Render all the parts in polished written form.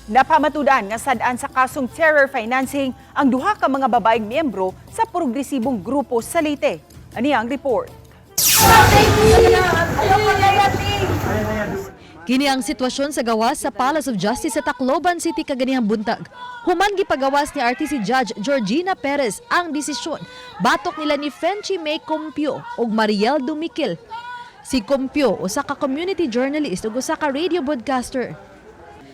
Napamatudan nga sad-an sa kasong terror financing ang duha ka mga babaeng miyembro sa progresibong grupo sa Leyte. Ani ang report. Kini ang sitwasyon sa gawas sa Palace of Justice sa Tacloban City kaganihang buntag. Human gipagawas ni RTC Judge Georgina Perez ang desisyon batok nila ni Frenchie May Compio ug Mariel Dumikil. Si Compio usa ka community journalist ug usa ka radio broadcaster.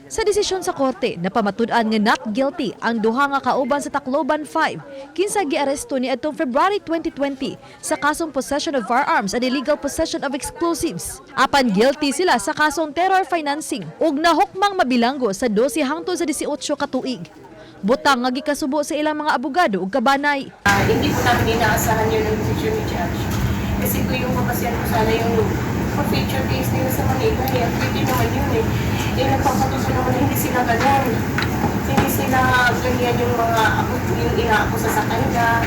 Sa desisyon sa korte, napamatud-an nga not guilty ang duha nga kauban sa Tacloban 5 kinsa giaresto ni adtong February 2020 sa kasong possession of firearms and illegal possession of explosives. Apan guilty sila sa kasong terror financing ug nahukmang mabilanggo sa 12 hangtod sa 18 ka tuig. Butang nga gikasubo sa ilang mga abogado ug kabanay. Hindi po namin inaasahan yun ang decision ni Judge. Kasi kung yung papasyan ko sana yung forfeiture case nila sa Manila, eh, pwede naman yun eh. Eh, nagpapatuto naman na hindi sila ganun. Hindi sila ganyan yung mga yung inaakusa sa kanila.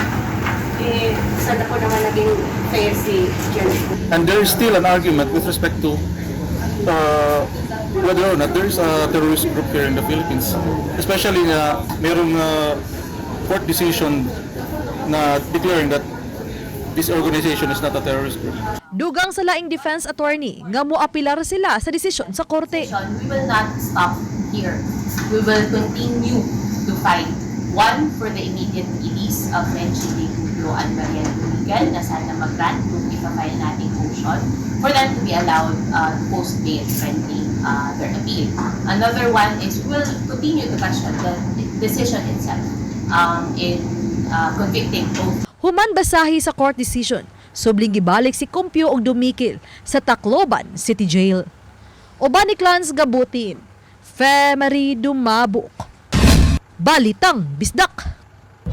Eh, sana po naman naging fair si Judge. And there is still an argument with respect to whether or not there is a terrorist group here in the Philippines. Especially na merong court decision na declaring that this organization is not a terrorist group. Dugang sa laing defense attorney nga moapilar sila sa desisyon sa korte. We will not stop here. We will continue to fight. One, for the immediate release of Frenchie May Cumpio and Mariel Miguel na sana mag-grant kung ipa-file nating motion for them to be allowed to post bail pending their appeal. Another one is we will continue to question the decision itself in convicting both Human basahi sa court decision, subling gibalik si Cumpio og Dumikil sa Tacloban City Jail. Uban ni Clans Gabutin, Femery Dumabuk. Balitang Bisdak.